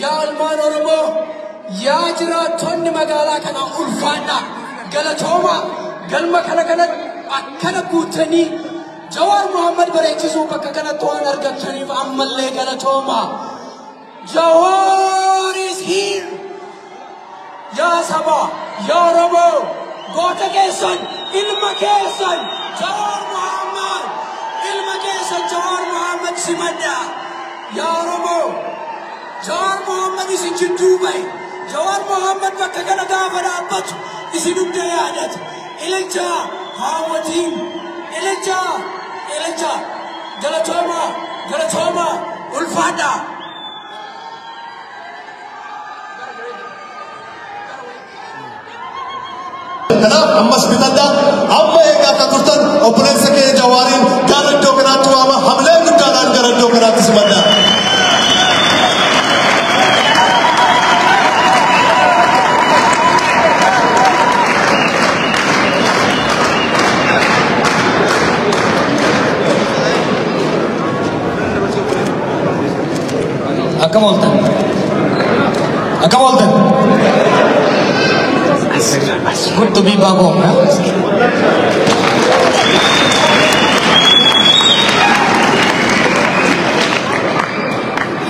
Yaa ilmaan Oromoo, yaa jiraattonni magaalaa kanaa ulfaadha. Galatooma galma kana kanatti akkana guutanii Jawaar Mohammad bareechisuu bakka kanatti waan argattaniif ammallee galatooma. Jawar is here. Yaa saba, yaa Oromoo, goota keessan, ilma keessan, Jawaar Mohammad, ilma keessan Jawaar Mohammad simadha. Yaa Oromoo, Jawaar Mohammad isin jidduu bahe. Jawaar Mohammad bakka kana gaafa dhaabbatu isin hunda yaadata. Ililchaa haawwatiin, ililchaa, ililchaa, galatooma, galatooma, ulfaadha. Kanaaf ammas bitadhaa amma eegaa akka turtan obboleessa keenya Jawaariin gara iddoo kanaatti waama hamlee guddaadhaan gara iddoo kanaatti simadhaa. Akkam ooltan? Akkam ooltan? Good to be back home. Huh?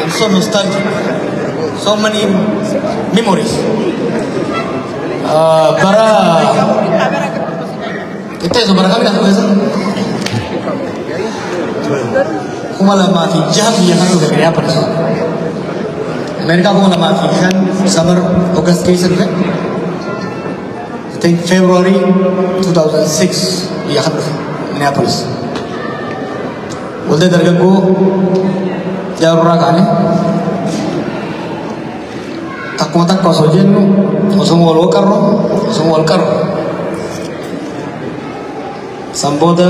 I'm so nostalgic. So many memories. Bara Itu bara kami dah biasa. 2006 biyya kan dhufe Minneapolis. Ameerikaa 2005 summer August keessa dhufe. I think February 2006 biyya kan dhufe Minneapolis. Waldaa dargaggoo jaarurraa kaane takkuma takka osoo jennu osoo wal waqarru osoo wal qarru san booda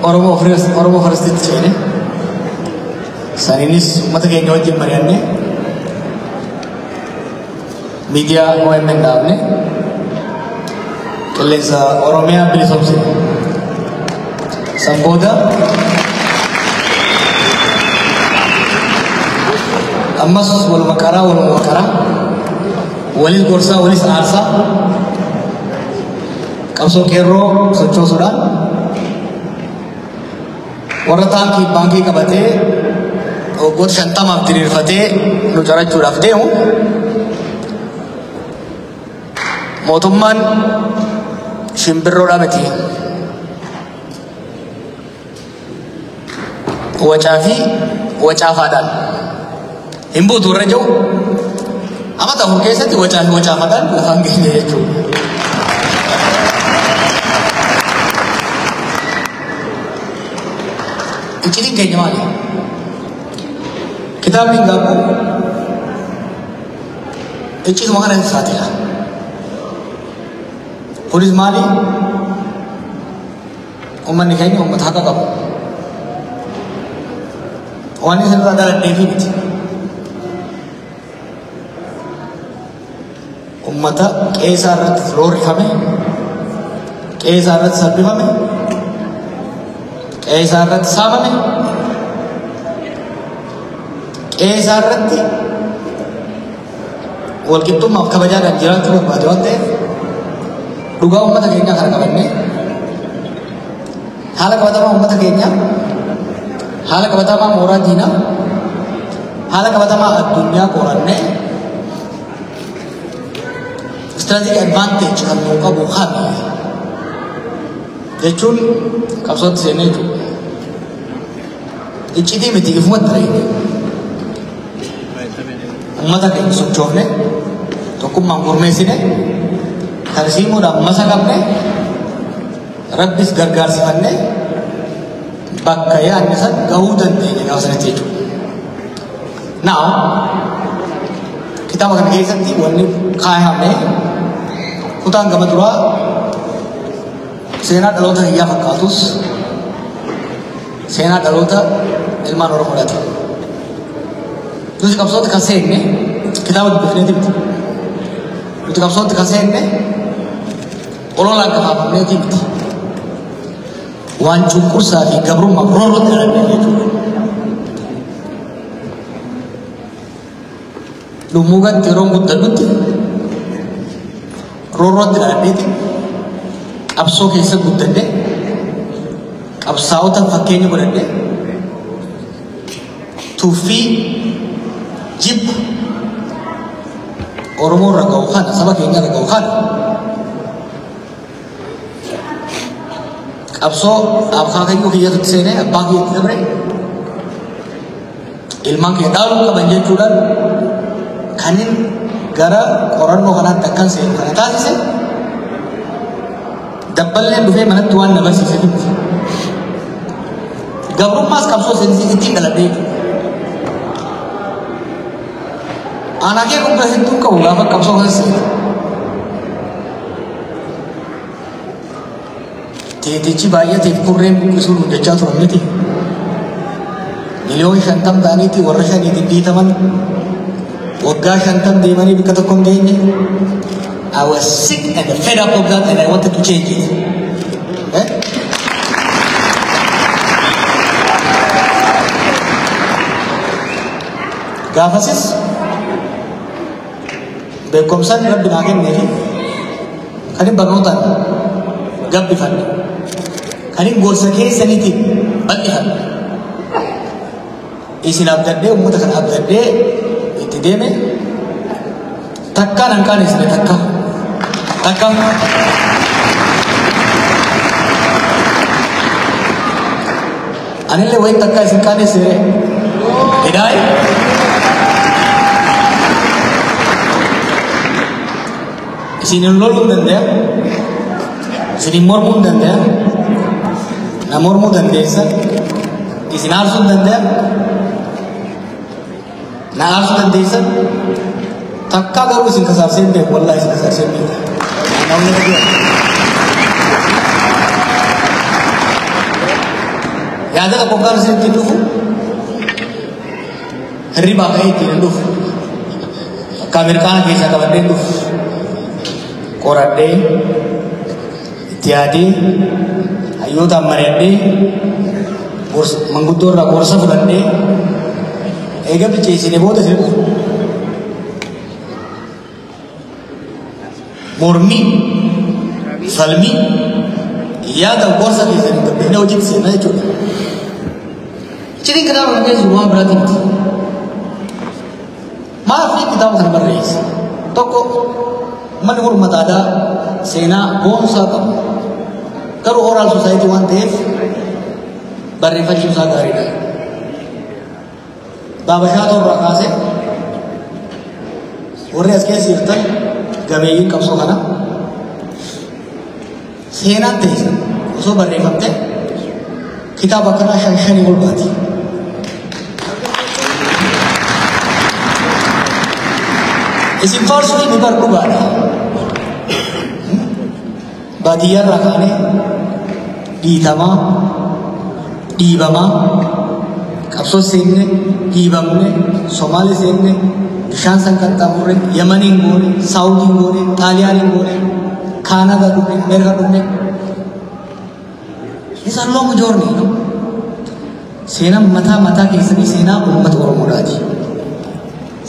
Oromoo Oromoo Firestitti ceene saniinis uummata keenya wajjin mari'anne miidiyaa OMN dhaabne qilleensa Oromiyaa bilisoomsine. San booda ammas waluma qaraa waluma qaraa walis gorsaa walis aarsaa qabsoo qeerroo sochoosuudhaan warra taankii baankii qabatee waggoota 50f diriirfatee nu carachuudhaaf deemu mootummaan shimbirroodhaa miti. Wacaa fi wacaafaadhaan hin buutu warra jiru amata 4 keessatti wacaa fi wacaafaadhaan lafaan geenye jechuudha. Iccitiin keenya maali? Kitaabni gaabbu iccituma kana saaxila. Kunis maali? Uummanni keenya uummata haqa qabu. Waan isin irraa dhaladheefi miti. Uummata qeesaa irratti roorrifame, qeesaa irratti salphifame, qeesaa irratti saamame, qeesaa irratti walqixxummaaf kabajaadhaan jiraachuu barbaade waan ta'eef dhugaa uummata keenyaa kana qabannee haala qabatamaa uummata keenyaa, haala qabatamaa mooraa diinaa, haala qabatamaa addunyaa qorannee strategic advantage kan nuu qabu kami jechuun qabsootti seenee jechuudha. Iccitii miti ifumatti ta'e uummata keenya sochoofne tokkummaan gurmeessine tarsiimuudhaan masa qabne rabbis gargaarsifanne bakka yaadne san gahuu dandeenya gaafa sanatti jechuudha. Now kitaaba kana keessatti wanni kaayame kutaan gama duraa seenaa dhaloota hiyyaa fakkaatus seenaa dhaloota ilmaan Oromoodhaati. Nuti qabsootti kan seenne kitaaba dubbifneeti miti. Nuti qabsootti kan seenne ololaan kafaafamneeti miti. Waan cunqursaa fi gabrummaa roorrootti dhalanne jechuudha. Dhummuugatti yeroon guddadhutti roorrootti dhaladheeti qabsoo keessa guddadhe qabsaa'ota fakkeenya godhadhe tuffii jibba Oromoo irra ga'u kana saba keenya irra ga'u kana qabsoo akaakayyuu kiyyatti seenee abbaa kiyyatti dabre ilmaan kiyya dhaaluu qaban jechuudhaan kanin gara qorannoo kanaatti akkan seenu kana taasise dabballeen dhufee manatti waan na barsiise miti. Gabrummaas qabsoo seensi ittiin dhaladhee jechuudha. Aanaa kee guddaa hedduu qabu gaafa qabsoo kana seenu. Teetichi baay'ateef kurreen buqqisuun hojjechaa turan miti. 50,000,000 ta'aniiti warra shaniitiin dhiitaman waggaa 50 deemanii bakka tokko hin geenye. I was sick and fed up of that and I wanted to change it. Eh? Gaafasis beekumsaan Rabbi naa kennee fi kan hin barnootaan gabbifanne kan hin gorsa keessaniitiin bal'ifanne isin abdadhee uummata kana abdadhee itti deeme takkaan hanqaan isine takka takka anillee wayin takka isin qaanesseere hidaaye isin loluu hin danda'a isin mormuu hin danda'a na mormuu dandeessa isin aarsuu hin danda'a na aarsuu dandeessa takka garuu isin kasaarsee hin beeku wallaahi isin kasaarsee hin beeku. Namni tokko yaada tokko kan isin ittiin dhufu hirribaa ka'ee ittiin hin dhufu akka Ameerikaana keessaa qabadhee hin dhufu qoradhee itti yaadee hayyootaan mari'adhee manguddoo irraa gorsa fudhadhee eega bilcheessinee booda isin dhufu. Mormii, falmii, yaada gorsa keessanii gabbifnee hojiitti seenaa jechuudha. Iccitiin kitaaba kana keessa jiru waan biraati miti. Maaf kitaaba kana barreesse? Tokko uummanni kun uummata aadaa seenaa boonsaa qabu. Garuu oral society waan ta'eef barreeffachuun isaa gaariidha. Baabashaa irraa kaasee warri as keessa jirtan gameeyyiin qabsoo kana seenaan ta'e osoo barreeffamte kitaaba akkanaa shan shanii ol baati. Isin faarsuun ni bar dhugaadha. Baadiyyaa irraa kaanee dhiitamaa, dhiibamaa, qabsoo seenne, dhiibamne, Somaalee seenne, bishaan san qaxxaamurre, Yamaniin goone, Saawudiin goone, Xaaliyaaniin goone, Kaanadaa dhufne, Ameerikaa dhufne. It's a long journey, no? Seenaan mataa mataa keessanii seenaa uummata Oromoodhaati.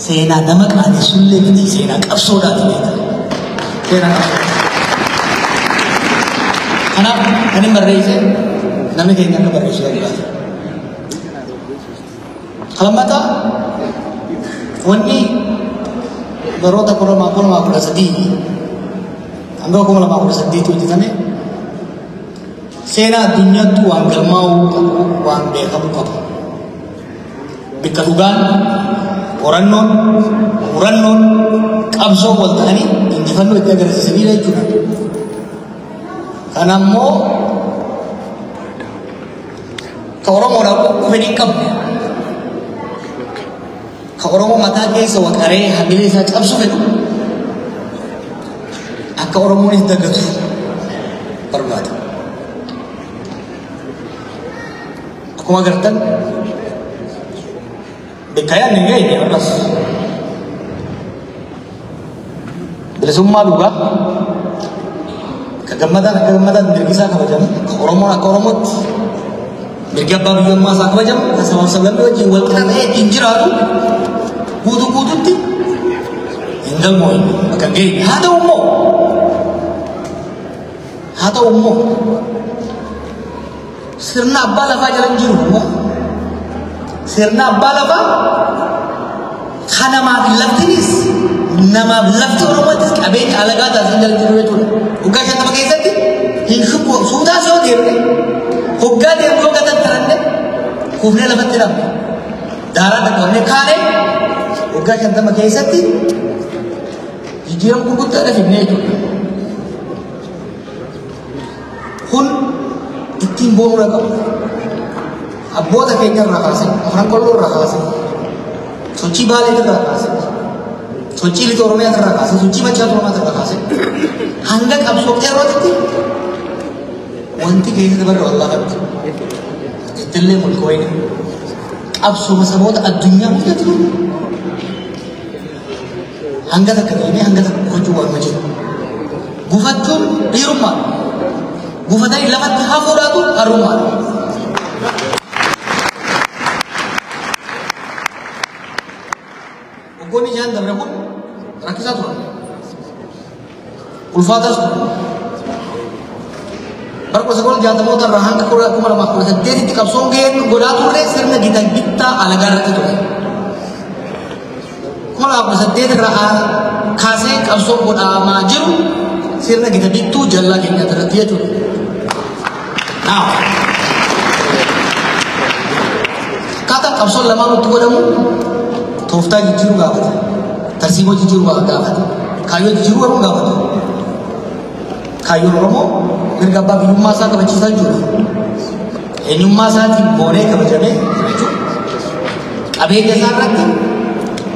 Seenaa nama qaanessullee miti, seenaa qabsoodhaati beekta. Seenaa qabsoodhaati. Kanaaf kan hin barreesse namni keenya akka barreessu barbaada. Lammataa wanni baroota 2013 hanga 2018 hojjetame seenaa addunyaatti waan galmaa'uu qabu, waan beekamuu qabu. Bakka dhugaan, qorannoon, murannoon, qabsoon wal ta'anii injifannoo itti agarsiisanidha jechuudha. Kana immoo ka Oromoodhaaf fedhii hin qabne, ka Oromoo mataa keessa waqaree hamilee isaa cabsu fedhu akka Oromoonis dagatu barbaada. Akkuma agartan bakka yaadne hin geenye ammas. Bilisummaa dhugaa ka gammadaan akka gammadaan mirgi isaa kabajamu, ka Oromoon akka Oromootti mirgi abbaa biyyummaa isaa kabajamu, ka sabaaf sablammii wajjin wal qixa ta'ee ittiin jiraatu guutuu guututti Hin galmoofne, bakka hin geenye. Haa ta'u immoo sirna abbaa lafaa jala hin jiru immoo sirna abbaa lafaa kanamaaf laftinis namaaf lafti Oromootis qabeenya alagaa taasisan jala jiru jechuudha. Waggaa 50 keessatti hin shubbu suutaa yoo deemne, hoggaa deemnu yoo gatan taranne, kufnee lafatti dhabne, daaraa dhaqqabnee kaane, waggaa 50 keessatti jijjiirama gurguddaadha fidnee jechuudha. Kun ittiin boonuu qabu. Abboota keenya irraa kaasee, Afran Qalloo irraa kaasee, sochii Baalee irraa kaasee, sochii Lixa Oromiyaa irraa kaasee, sochii Machaa Oromiyaa irraa kaasee, hanga qabsoo qeerrootitti wanti keessa dabarre wallaafatti. Ittillee mulkooyne qabsooma saboota addunyaa hundatti hanga takka deemee hanga takka gufachuu waanuma jiru. Gufachuun dhiirummaadha. Gufatanii lafatti hafuudhaatu harrummaadha. Waggoonni 6n dabre kun rakkisaa turan. Ulfaataas turan. Bara 1960moota irraa hanga 2018tti qabsoon gaheen godhaa turre sirna gita bittaa alagaa irratti ture. 2018 irraa kaasee qabsoon godhamaa jiru sirna gita bittuu jallaa keenya irratti jechuudha. Now, akkaataan qabsoon lamaan itti godhamu tooftaa jijjiiruu gaafata. Tarsiimoo jijjiiruu gaafata. Kaayyoo jijjiiruu garuu gaafata. Kaayyoon Oromoo mirga abbaa biyyummaa isaa kabachiisaa jechuudha. Eenyummaa isaatiin boonee kabajamee jechuudha. Qabeenya isaa irratti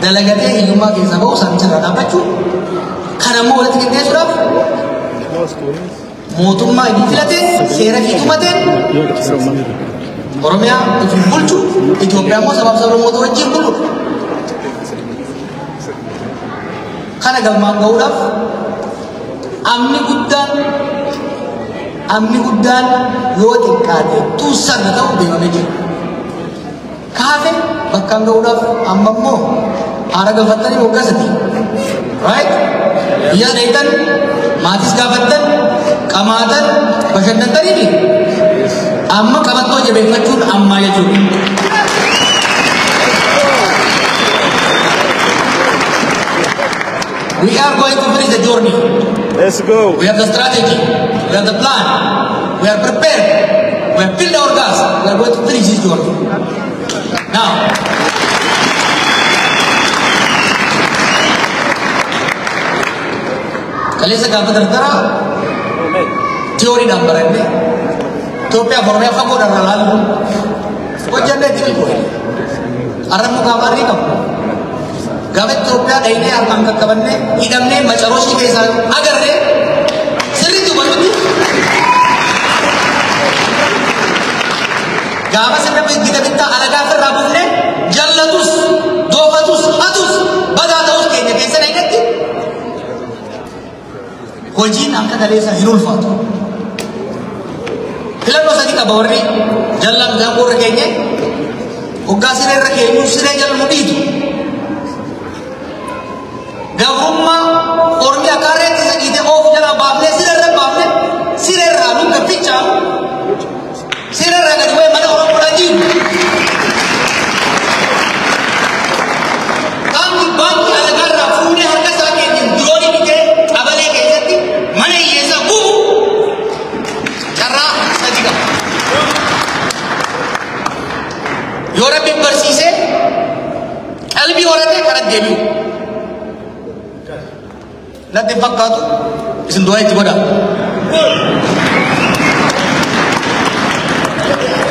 dalagatee hiyyummaa keessaa bahu, saamicha irraa dhaabbachuu. Kan ammoo walitti qindeessuudhaaf mootummaa inni filate seera fi tumateen Oromiyaa ofiin bulchu, Itoophiyaa immoo sabaaf sablammoota wajjin buluudha. Kana galmaan gahuudhaaf amni guddaan yoo xiqqaate tuussarra ta'u deemamee jira. Kaafe bakkaan gahuudhaaf amma immoo haara galfattanii moggaasati. Right? Biyya dheeytan, maatis gaafattan, qamaatan, bashannantanii amma qabattoo jabeeffachuun ammaa jechuudha. We are going to finish the journey. Let's go. We have the strategy. We have the plan. We are prepared. We have filled our gas. We are going to finish this journey. Now, kaleessa gaafa dardara tiyooriidhaan baranne Itoophiyaa fi Oromiyaa fagoodhaan irraa laallu hojjannee itti milkoofne. Har'a immoo gaafa harrii qabnu. Gaafa Itoophiyaa dhaynee harkaan qaqqabannee hidhamnee macarooshii keessaa agarree sirriitti hubannutti, gaafa sirna gita bittaa alagaa ofirraa buufnee jallatus, doofatus, hatus, badaa ta'us keenya keessa dhaynetti hojiin akka kaleessa hin ulfaatu. Filannoo sadii qaba warri jallaan gaangoo irra keenye. Hoggaa siree irra keenyu siree jala nu dhiitu. Gabrummaa ormi akka harreetti isa dhiite oofu jala baafnee, siree irra baafnee, siree irraa nu gaffichaanu, siree irraa gadi bu'ee mana Oromoodhaan jiru. Qaamni baankii alagaa irraa fuunee harka isaa keenyaan diroonii bitee qabalee keessatti mana hiyyeessaa gubu carraa sadi qaba. Yoo Rabbiin barsiisee qalbii horatee karaa deebi'u. Natti hin fakkaatu, isin du'aa itti godhaa.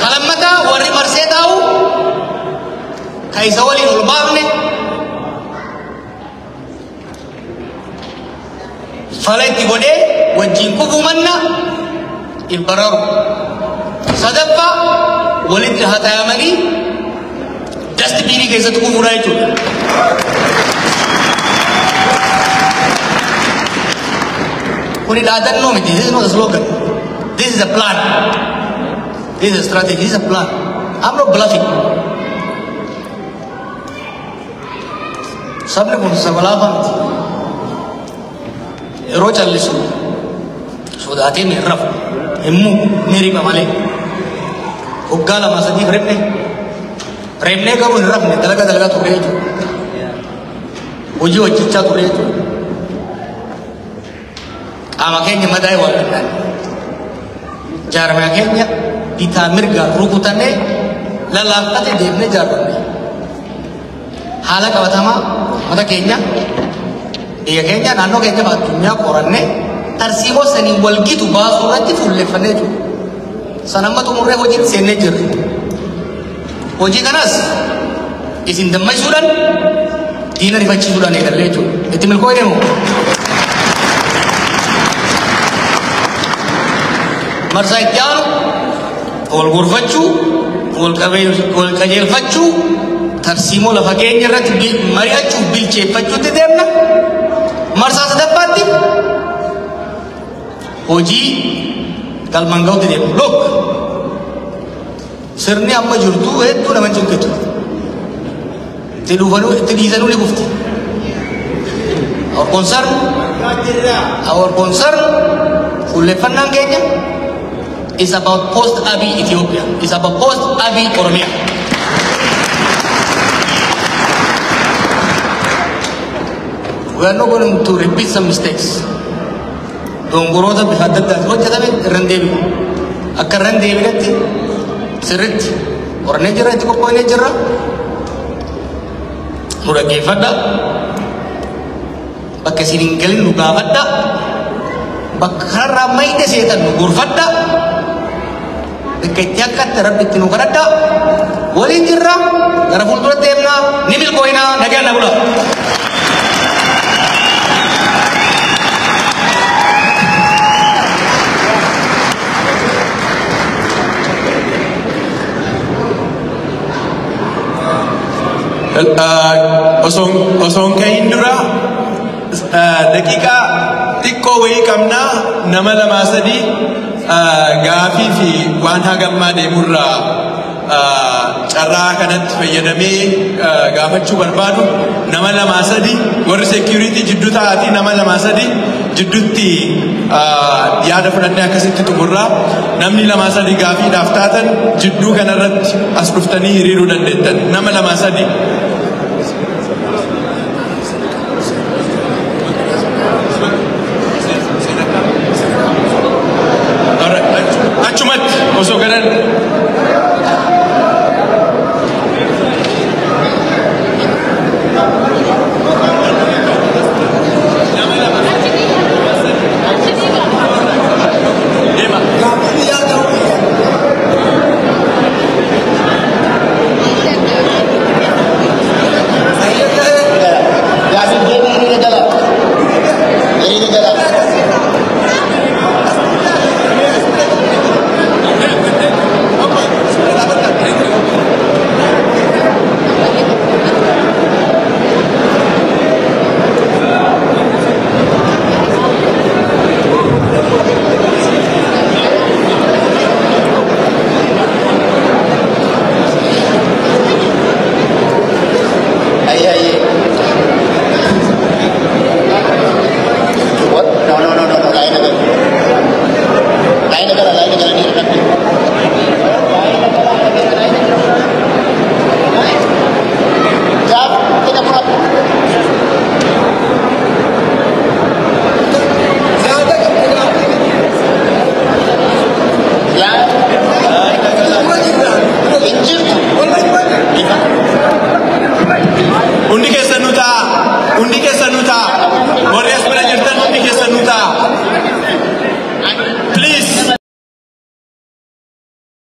Kalammataa warri marsee taa'u ka isa waliin ol baafne fala itti godhee wajjin kufuu manna hin bararu. Sadaffaa walitti hataayamanii dustbinii keessatti kufuudha jechuudha. Kuni dhaadannoo miti. This is not a slogan. This is a plan. This is a strategy. This is a plan. I'm not bluffing. Sabni kun saba laafaa miti. Yeroo callisu sodaatee ni rafu. Himmuu ni riba malee. Waggaa 2 3 ribne. Reebnee garuu hin rafne, dalagaa dalagaa turre jechuudha. Hojii hojjechaa turre jechuudha. Qaama keenya madaa'e waan danda'an. Jaarmaa keenya bitaa mirga rukutanee lallaaffate deemnee jaarranne. Haala qabatamaa uummata keenya, biyya keenya, naannoo keenya fi addunyaa qorannee tarsiimoo saniin wal gitu baasuu irratti fuulleffannee jiru. San amma xumurree hojiitti seennee jirra. Hojii kanas isin dammaqsuudhaan diina rifachiisuudhaan eegallee jechuudha. Itti milkoo'ee deemu. Marsaa itti aanu wal gorfachuu, wal qajeelfachuu, tarsiimoo lafa keenya irratti mari'achuuf bilcheeffachuutti deemna. Marsaa sadaffaatti hojii galmaan ga'utti deemna. Look, sirni amma jirtu hedduu nama cinqitu. Itti dhufanuu itti dhiisanuu ni kufti. Our concern, fuulleffannaan keenya is about post Abiy Ethiopia. Is about post Abiy Oromia. We are not going to repeat some mistakes. Dongoroota bifa adda addaatiin hojjetame irra hin deebi'u. Akka irra hin deebinetti sirriitti qorannee jirra, itti qophoonee jirra. Nu dhaggeeffadha. Bakka isin hin galin nu gaafadha. Bakka kanarraa mayda seetan nu gorfadha. Bakka itti akkatti Rabbi itti nu kadhadha. Waliin jirra. Gara fuulduratti deemnaa. Ni milkooyinaa. Nagaan na bula. Osoo hin kahin dura daqiiqaa xiqqoo wayii qabnaa, nama lamaa sadii gaafii fi waan hagammaa deemurraa carraa kanatti fayyadamee gaafachuu barbaadu nama lamaa sadii, warri security jidduu ta'aatii nama lamaa sadii jidduutti yaada fudhannee akkasitti xumurraa. Namni lamaa sadii gaafiidhaaf taatan jidduu kanarratti as dhuftanii hiriiruu dandeettan, nama lamaa sadii.